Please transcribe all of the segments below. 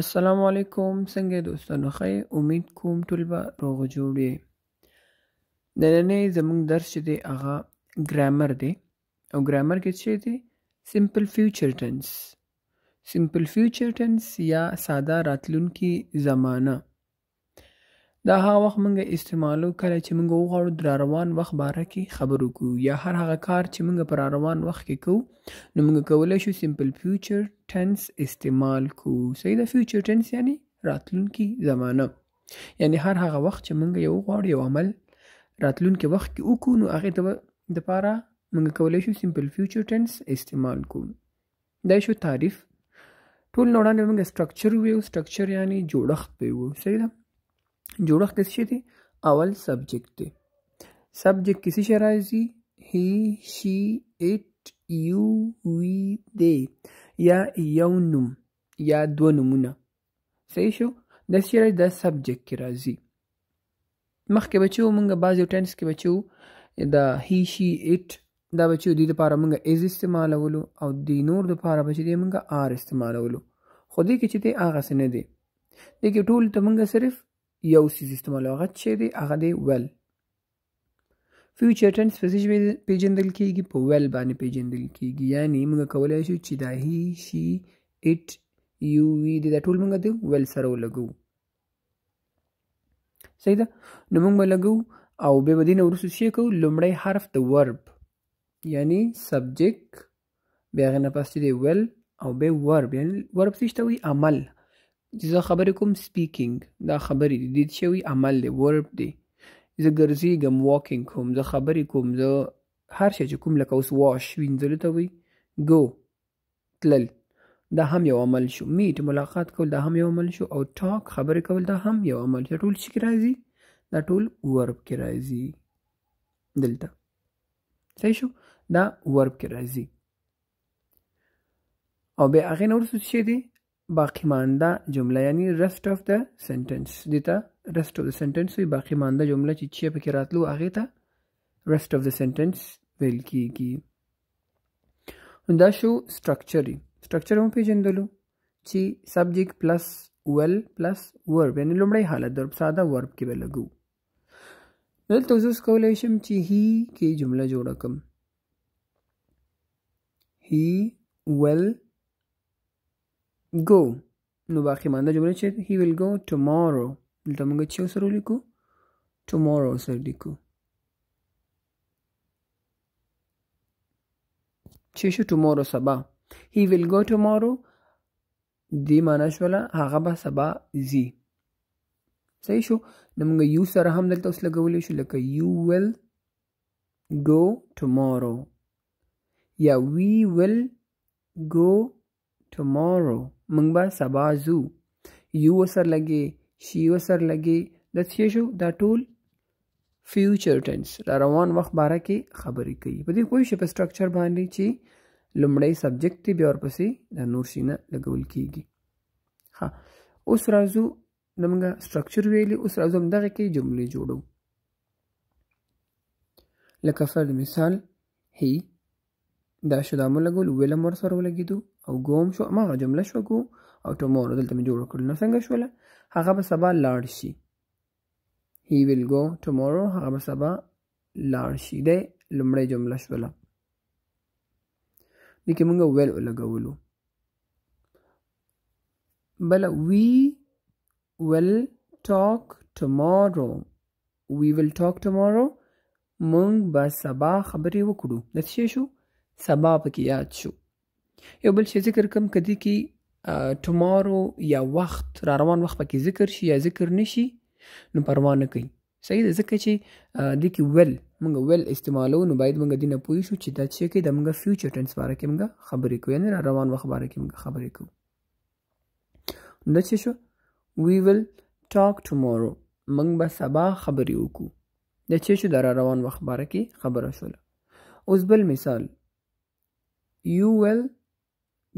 السلام علیکم، څنګه یې دوستانو؟ ښه یې؟ امید کوم ټول به روغ جوړ یې. نننی زموږ درس چې دی هغه ګرامر دی، او ګرامر کې څه دی؟ سمپل فیوچر ټنس. سمپل فیوچر ټنس یا ساده راتلونکي زمانه، دا هغه وخت موږ استعمالو کله چې موږ وغواړو د روان وخت باره کې خبرو کوو، یا هر هغه کار چې موږ په روان وخت کې کوو، نو موږ کولی شو سمپل فیوچر ټنس استعمال کوو. صحیح ده؟ فیوچر ټنس یعنی راتلونکي زمانه، یعنی هر هغه وخت چې موږ یو غواړو یو عمل راتلونکي وخت کې وکړو، نو هغې دپاره موږ کولی شو سمپل فیوچر ټنس استعمال کوو. دا شو تعریف. ټول نه وړاندې موږ سټرکچر ویو. سټرکچر یعنی جوړښت به وو. صحیح ده؟ جوړښت څه شی دی؟ اول سبجیکټ دی. سبجیکټ کې څه شی راځي؟ هی، شي، اټ، یو، وی، دی، یا یو نوم یا دوه نومونه. صحیح شو؟ دا څه شی راځي؟ دا سبجیکټ کې راځي. مخکې به چې وو موږ بعضې ټینس کې به چې وو دا هی، شي، اټ، دا به چې وو دې دپاره موږ از استعمالولو، او دې نور دپاره به چې دی موږ آر استعمالولو. خو دې کې چې دی هغسې نه دی. دې کې ټول ته موږ صرف یو څیز استعمالوو، هغه څه دی؟ هغه دی ویل. فیوچر ټنس په څه شي پېژندل کېږي؟ په ویل باندې پېژندل کېږي. یعنی موږ کولی شو چې دا هی، شي، اټ، یو، وی، دی دا ټول موږ د ویل سره ولګوو. صحیح ده؟ نو موږ به لګوو، او بیا به دې نه وروسته څه کوو؟ لومړی حرف د ورب یعنی سبجیکټ، بیا هغې نه پس چې دی ویل، او بیا ورب. یعنی ورب څه ته وایي؟ عمل. چې زه خبرې کوم، سپیکینګ، دا خبرې دي، دې څه وایي؟ عمل دی، ورب دی. زه ګرځېږم، واکینګ کوم، زه خبرې کوم، زه هر شی چې کوم، لکه اوس واش وینځلو ته وایي، ګو تلل، دا هم یو عمل شو. میټ ملاقات کول، دا هم یو عمل شو. او ټاک خبرې کول، دا هم یو عمل شو. ټول څه کې راځي؟ دا ټول ورب کې راځي دلته. صحیح شو؟ دا ورب کې راځي. او بیا هغې نه وروسته څه دی؟ باقی مانده جمله، یعنی rest of the sentence. دې ته rest of the sentence وایي. باقی مانده جمله چې چی پکې راتلو هغې ته rest of the sentence ویل کېږي. دا شو سټرکچر. سټرکچر مو پېژندلو چې سبجیکټ پلس ویل پلس ورب، یعنی لومړی حالت د ساده ورب کې به لګو. دلته اوس کولی شم چې هی کې جمله جوړه کړم. هی ویل go. نو باقی مانده جمله چې he will go tomorrow. دلته موږ چې سره ولیکو؟ tomorrow سره لیکو. چې شو؟ tomorrow سبا. he will go tomorrow دې معنا شوله هغه به سبا ځي. صحیح شو؟ نو موږ یو سره هم دلته اوس لګولی شو، لکه you will go tomorrow یا we will go tomorrow. موږ به سبا ځو. یو ورسره لګي، شي ورسره لګي، دا څه شو؟ دا ټول فیوچر ټنس، را روان وخت باره کې خبرې کوي. په دې پوه شئ په سټرکچر باندې چې لومړی سبجیکټ دی، بیا ورپسې دا نور شیونه لګول کېږي. ښه، اوس راځو، نو موږ سټرکچر ویلي، اوس راځو همدغه کې جملې جوړو. لکه فرض مثال هی، دا شو، دا مو لګول، ویل هم ورسره ولګېدو، او ګو هم شو، هماغه جمله شوه ګو او ټمورو دلته مې جوړه کړل. نو څنګه شوله؟ هغه به سبا لاړ شي. He will go tomorrow، هغه به سبا لاړ شي. دی لومړی جمله شوله. دې کې موږ ویل ولګولو. بله we will talk tomorrow. We will talk tomorrow، موږ به سبا خبرې وکړو. دا څه شو؟ سبا پکې یاد شو. یو بل شی ذکر کوم، که دې کې ټمارو یا وخت را روان وخت پکې ذکر شي یا ذکر نشي، نو پروا نه کوي. صحیح ده؟ ځکه چې دې کې ویل موږ ویل استعمالوو، نو باید موږ دې نه پوه شو چې دا څه کوي، دا موږ فیوچر ټنس باره کې موږ خبرې کوو، یعنې را روان وخت باره کې موږ خبرې کوو. نو دا څه شو؟ We will talk tomorrow، موږ به سبا خبرې وکړو. دا څه شو؟ دا را روان وخت باره کې خبره شوله. اوس بل مثال، you will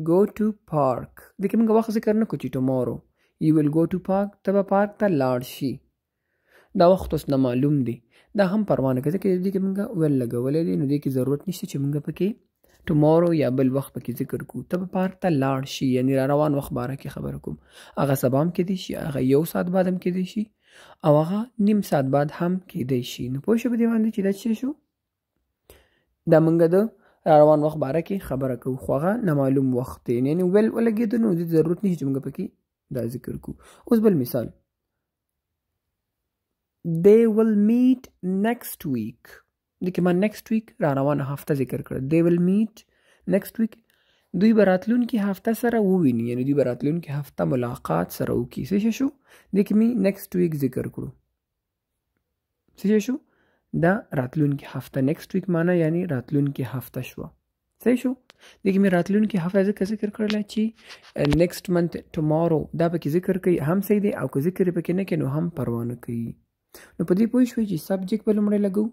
go to park. دې کې موږ وخت ذکر نه کړو چې tomorrow. You will go to park، ته به پارک ته لاړ شي. دا وخت اوس نه معلوم دی، دا هم پروا نه کوي، ځکه دې کې موږ ویل لګولی دی، نو دې کې ضرورت نشته چې موږ پکې ټمورو یا بل وخت پکې ذکر کو، ته به پارک ته لاړ شي، یعنی را روان وخت باره کې خبره کوم. هغه سبا هم کېدای شي، هغه یو ساعت بعد هم کېدای شي، او هغه نیم ساعت بعد هم کېدای شي. نو پوه شو په دې باندې چې دا څه شو؟ دا موږ د را روان وخت باره کې خبره کوو، خو هغه نامعلوم وخت دی، یعنی will ولګېدو نو دې ضرورت نشته چې موږ پکې دا ذکر کوو. اوس بل مثال، They will meet next week. دې کې ما next week را روانه هفته ذکر کړه. They will meet next week، دوی به راتلونکې هفته سره وویني، یعنی دوی به راتلونکې هفته ملاقات سره وکړي. څه شی شو؟ دې کې مې next week ذکر کړو. څه شی شو؟ دا راتلونکې هفته، next week معنا یعنی راتلونکې هفته شوه. صحیح شو؟ دې کې مې راتلونکې هفته ځکه ذکر کړله چې next month tomorrow دا پکې ذکر کوي هم صحیح دی، او که ذکر یې پکې نه کوي نو هم پروا نه کوي. نو په دې پوه شوئ چې subject به لومړی لګو،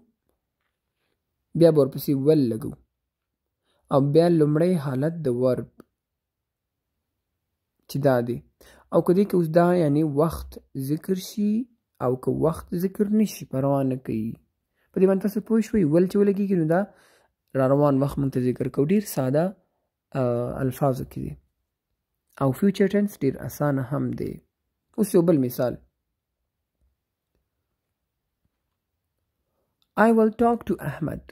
بیا به ورپسې will لګو، او بیا لومړی حالت د verb چې دا دی. او که دې کې اوس دا یعنی وخت ذکر شي او که وخت ذکر نه شي پروا نه کوي. په دې باندې تاسو پوه شوئ. will چې ولګېږي نو دا را روان وخت موږ ته ذکر کوو، ډېر ساده الفاظو کې دی، او future tense ډېر اسانه هم دی. اوس یو بل مثال، I will talk to Ahmed.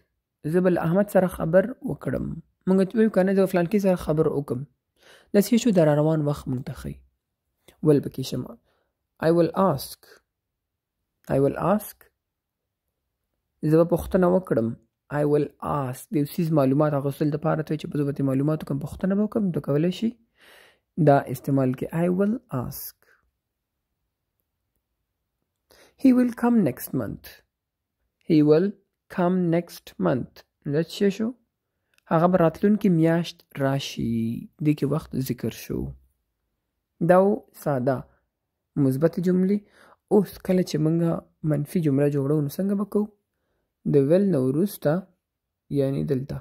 زه به له احمد سره خبر وکړم. موږ وایو که نه زه به فلانکي سره خبر وکړم. دا څه شو؟ د را روان وخت موږ ته ښیي. will پکې شم. I will ask. I will ask. زه به پوښتنه وکړم. I will ask. د یو څیز معلومات اخیستلو دپاره ته چې زه به ترې معلومات وکړم، پوښتنه به وکړم، ته کولی شي دا استعمال کړي. I will ask. He will come next month. He will come next month. دا څه شو؟ هغه به راتلونکې میاشت راشي. دې کې وخت ذکر شو. دا و ساده مثبتې جملې. اوس کله چې موږ منفي جمله جوړو نو څنګه به کوو؟ د will نه وروسته، یعنی دلته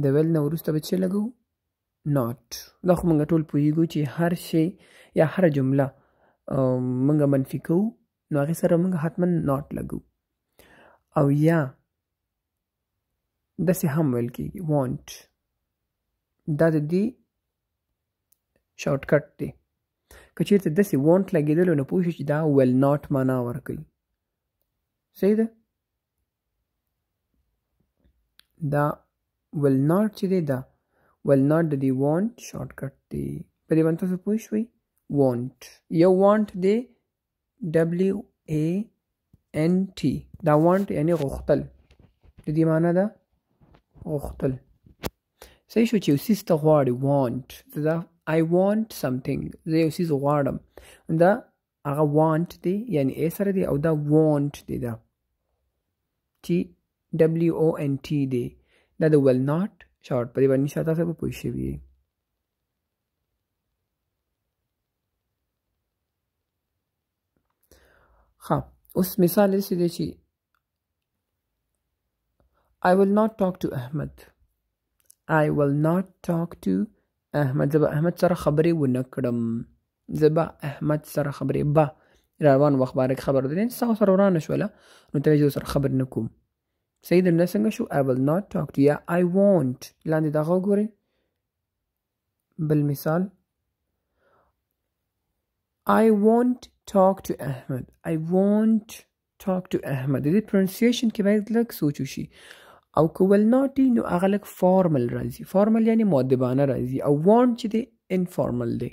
د will نه وروسته به څه لګو؟ not. دا خو موږ ټول پوهیږو چې هر شی یا هره جمله موږ منفي کوو نو هغې سره موږ حتما not لګو، او یا داسې هم ویل کېږي want. دا د دې shortcut دی. که چېرته داسې want لګېدلو نو پوه شو چې دا will not معنا ورکوي. صحیح ده؟ دا will not چې دی، دا will not د دې want shortcut دی. په دې باندې تاسو پوه شوئ؟ want، یو want دی W A N T، دا want یعنی غوښتل، د دې معنا ده غوښتل. صحیح شو؟ چې یو څیز ته غواړي want، دا I want something، زه یو څیز غواړم، دا هغه want دی یعنی A سره دی، او دا want دی، دا چې W O N T دی، دا د will not short. په دې باندې ان شاء الله تاسو به پوه شوي یئ. ښه، اوس مثال داسې دی چې I will not talk to Ahmed. I will not talk to Ahmed. زه به احمد سره خبرې ونه کړم. زه به احمد سره خبرې به روان وخت باره کې خبره ده، ستا سره ورانه شوله نو ته زه سره خبرې نه کوم. صحیح ده؟ نو څنګه شو؟ I will not talk to، یا I won't. لاندې دغه وګورئ بل مثال، I won't talk to Ahmed. I won't talk to Ahmed. د دې pronunciation کې باید لږ سوچ وشي. او که will not دی نو هغه لږ formal راځي، formal یعنی مؤدبانه راځي، او won't چې دی informal دی.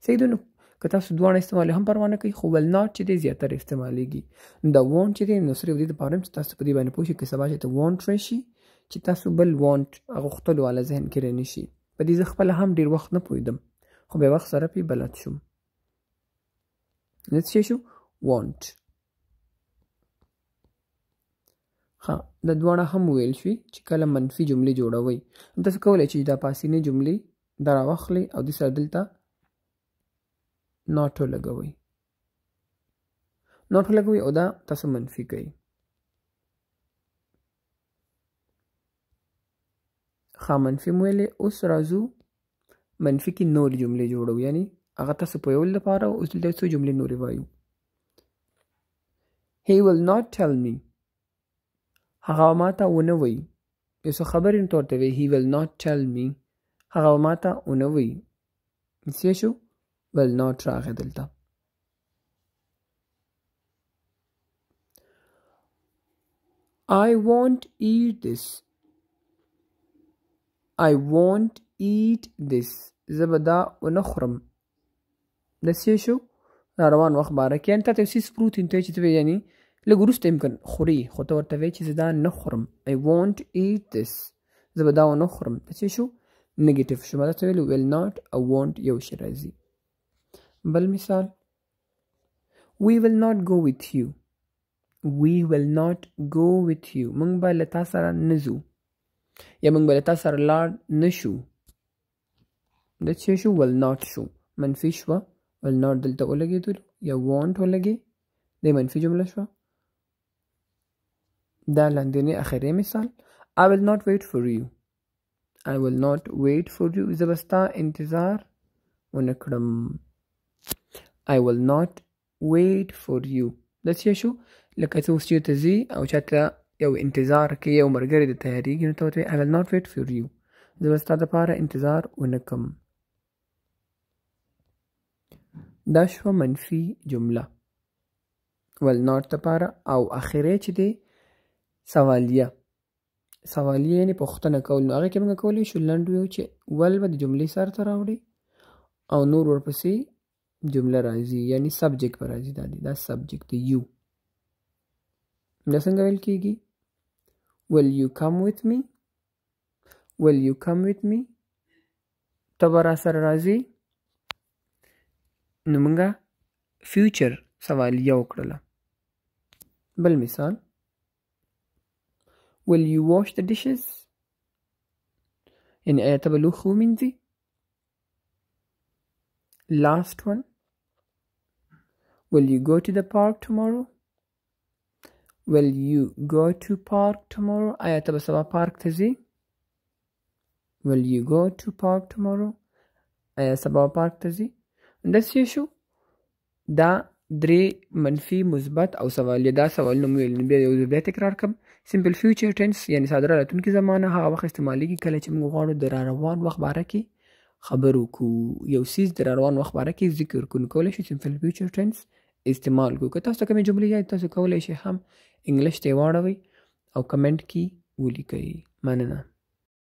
صحیح ده؟ نو که تاسو دواړه استعمال هم پروا نه کوي، خو will not چې دی زیاتره استعمالېږي. نو دا won't چې دی نو صرف دې دپاره هم چې تاسو په دې باندې پوه شئ که سبا چې ته won't راشي چې تاسو بل want غوښتلو والا ذهن کې رانه شي. په دې زه خپله هم ډېر وخت نه پوهېدم، خو بیا وخت سره پرې بلد شوم. نو څه شو؟ want. ښه، دا دواړه هم وویل شوي چې کله منفي جملې جوړوئ نو تاسو کولی شئ چې دا پاسینۍ جملې دا راواخلئ او دې سره دلته not ولګوئ، not ولګوئ او دا تاسو منفي کوئ. ښه، منفي مو ویلې. اوس راځو منفي کې نورې جملې جوړوو، یعنی هغه تاسو پوهولو لپاره اوس دلته څو جملې نورې وایو. He will not tell me. هغه ما ته ونه وایي. یو څه خبرې نو ته ورته وایې he will not tell me، هغه به ما ته ونه وایي. څه شو؟ will not راغی دلته. I won't eat this. I won't eat this. زه به دا ونه خورم. دا څه شو؟ را روان وخت باره کې، یعنې تا ته یو څیز پروت وي، ته چې ته یعنې لږ وروسته امکان خوري، خو ته ورته وایې چې زه دا نه خورم. I won't eat this. زه به دا ونه خورم. دا څه شو؟ نگیټیو شو. ما تاسو ویل will not او won't یو شی راځي. بل مثال، we will not go with you. We will not go with you. موږ به له تا سره نه ځو، یا موږ به له تا سره لاړ نه شو. دا څه شو؟ will not شو، منفي شوه. will not دلته ولګېدلو یا won't ولګې، دی منفي جمله شوه. دا لاندینی اخري مثال، I will not wait for you. I will not wait for you. زه به ستا انتظار ونه کړم. I will not wait for you. دا څه شو؟ لکه ته اوس چېرته ځې او چاته یو انتظار کوې، یو ملګری د تیارېږي، نو ته ورته وایې I will not wait for you. زه به ستا دپاره انتظار ونه کړم. دا شوه منفي جمله will not دپاره. او اخري چې دی سوالیه، سوالیه یعنې پوښتنه کول. نو هغې کې موږ کولی شو لنډ ویو چې will به د جملې سر ته راوړي او نور ورپسې جمله راځي، یعنې subject به راځي. دا دی، دا subject دی you. دا څنګه ویل کیږي؟ Will you come with me? Will you come with me? ته به راسره راځې. نو موږ future سوالیه وکړله. بل مثال، Will you wash the dishes? یعنې آیا ته به لوښي ومینځې؟ Last one, Will you go to the park tomorrow? Will you go to park tomorrow? آیا ته به سبا پارک ته ځې؟ Will you go to park tomorrow? آیا سبا پارک ته ځې؟ دا څه شو؟ دا درې منفي، مثبت او سوالیه. دا سوالونه مو ویل، نو بیا یو ځل بیا تکرار کړم. simple future tense یعنې ساده راتلونکې زمانه هغه وخت استعمالیږي کله چې موږ غواړو د را روان وخت باره کې خبر وکړو، یو څیز د را روان وخت باره کې ذکر کړو، نو کولی شو simple future tense استعمال کړو. که تاسو ته کومې جملې یاد، تاسو کولی شئ هم انګلیش ته یې واړوئ او comment کې ولیکئ. مننه.